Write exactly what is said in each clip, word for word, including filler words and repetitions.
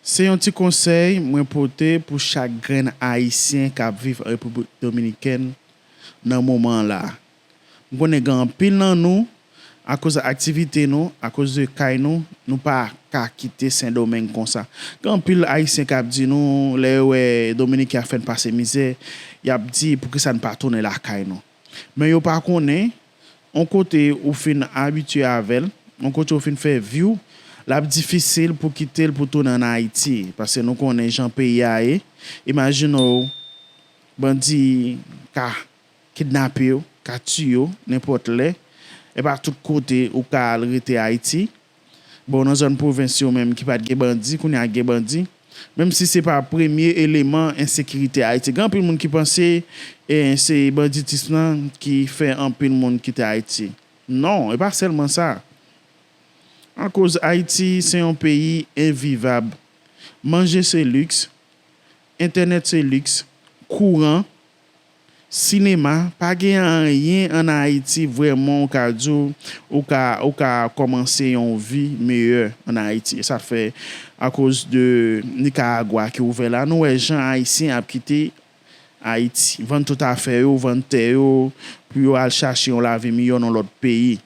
Se yon ti konsèy mwen pote pou chak grenn Ayisyen k ap viv an Repiblik Dominikèn nan moman la. M konnen gen anpil nan nou, akoz aktivite nou, akoz de kay nou, nou pa ka kite Sendomeng konsa. Gen anpil Ayisyen k ap di nou, lè yo wè Dominiken ap fè n pase mizè, y ap di, "Poukisa n pa tounen lakay nou?" Men yo pa konnen, yon kote ou fin abitye avè l, yon kote ou fin fè vi w, l ap difisil pou kite l pou tounen ann Ayiti. Paske nou konnen jan peyi a ye. Imajine w, bandi ka kidnape w, ka tiye w nenpòt lè. E pa tout kote ou ka al rete Ayiti. Bon, nan zòn pwovens yo menm ki pa t gen bandi, kounye a gen bandi. Menm si se pa premye eleman ensekirite Ayiti. Gen anpil moun ki panse, e, se banditis lan ki fè anpil moun kite Ayiti. Non, e pa sèlman sa. Akoz Ayiti se yon peyi envivab. Manje se liks, entènèt se liks, kouran, sinema, pa gen anyen ann Ayiti vrèman ou ka di w, ou ka, ou ka kòmanse yon vi meyè ann Ayiti. E sa fè akoz de Nicaragua ki ouvè la, nou wè jan Ayisyen ap kite Ayiti, vann tout afè yo, vann tè yo, pou yo al chache yon lavi miyò nan lòt peyi.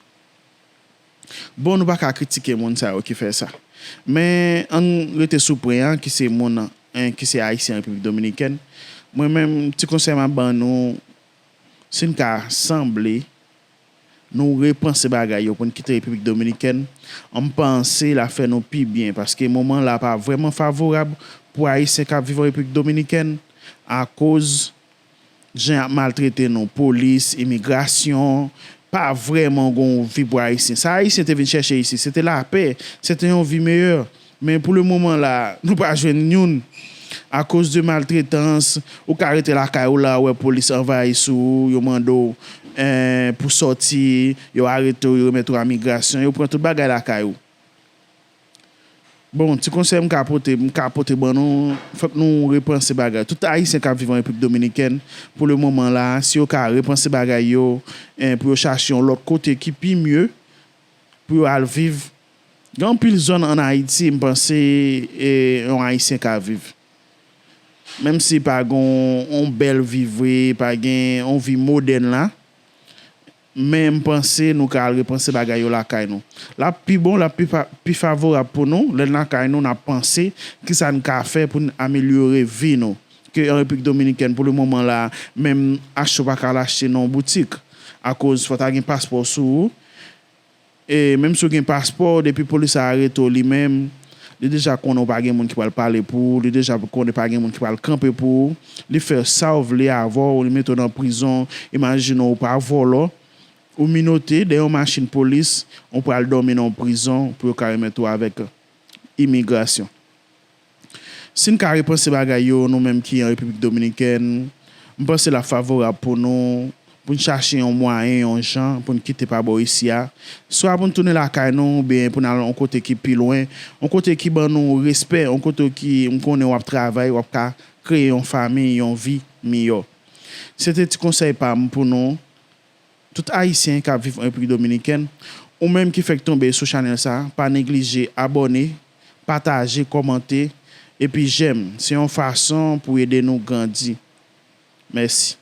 Bon, nou pa ka kritike moun sa yo ki fè sa. Men, ann rete sou pwen an, ki se moun, en, ki se Ayisyen Repiblik Dominikèn. Mwen menm, ti konsèy m ap ban nou, si n ka sanble, nou repanse bagay yo pou n kite Repiblik Dominikèn, m panse l ap fè nou pi byen, paske moman la pa vrèman favorab pou Ayisyen k ap viv an Repiblik Dominikèn, akoz jan y ap maltrete nou, polis, imigrasyon, pa vrèman gon vi pou Ayisyen. Sa Ayisyen te vin chèche isi, se te lapè, se te yon vi meyè. Men pou le moman la, nou pa jwenn youn. Akoz de maltretans, ou ka rete lakay ou la, ou wè polis anvayi sou ou, yo mande w, en, pou sòti, yo arete w, yo remèt ou a migrasyon, yo pran tout bagay lakay ou. Bon, ti konsèy m ka pote, m ka pote ban nou, fòk nou repanse bagay. Tout Ayisyen k ap viv an Repiblik Dominikèn, pou le moman la, si yo ka repanse bagay yo, en, pou yo chache yon lòt kote ki pi mye, pou yo al viv. Gen anpil zòn ann Ayiti, m panse, e, yon Ayisyen ka viv. Menm si pa gen yon, yon bèl vi vre, pa gen yon vi modèn la, men m panse nou ka al repanse bagay yo lakay nou. L ap pi bon, l ap pi fa-, pi favorab pou nou, lè n lakay nou, n ap panse kisa n ka fè pou n amelyore vi nou. Ke an Repiblik Dominikèn, pou le moman la, menm achte w pa ka al achte nan yon boutik. Akoz fò w ta gen paspò sou ou. E menm si w gen paspò, depi polis la arete w li menm, li deja konnen w pa gen moun ki pral pale pou ou, li deja konnen pa gen moun ki pral kanpe pou ou. Li fè sa w vle avè w, li mete w nan prizon. Imajine w, ou pa vòlò, ou minote dèyè yon machin polis, ou pral dòmi nan yon prizon pou yo ka remèt ou avèk imigrasyon. Si n ka repanse bagay yo, nou menm ki an Repiblik Dominikèn, m panse l ap favorab pou nou, pou n chache yon mwayen, yon jan, pou n kite pa bò isi a. Swa pou n tounen lakay nou, oubyen pou n al yon kote ki pi lwen, yon kote ki ban nou respè, yon kote ki m konnen w ap travay, w ap ka kreye yon fanmi, yon vi miyò. Se te ti konsèy pa m pou nou. Tout Ayisyen k ap viv an Repiblik Dominikèn, ou menm ki fèk tonbe sou chanèl sa, pa neglije abòne, pataje, kòmante, epi jèm. Se yon fason pou ede nou grandi. Mèsi.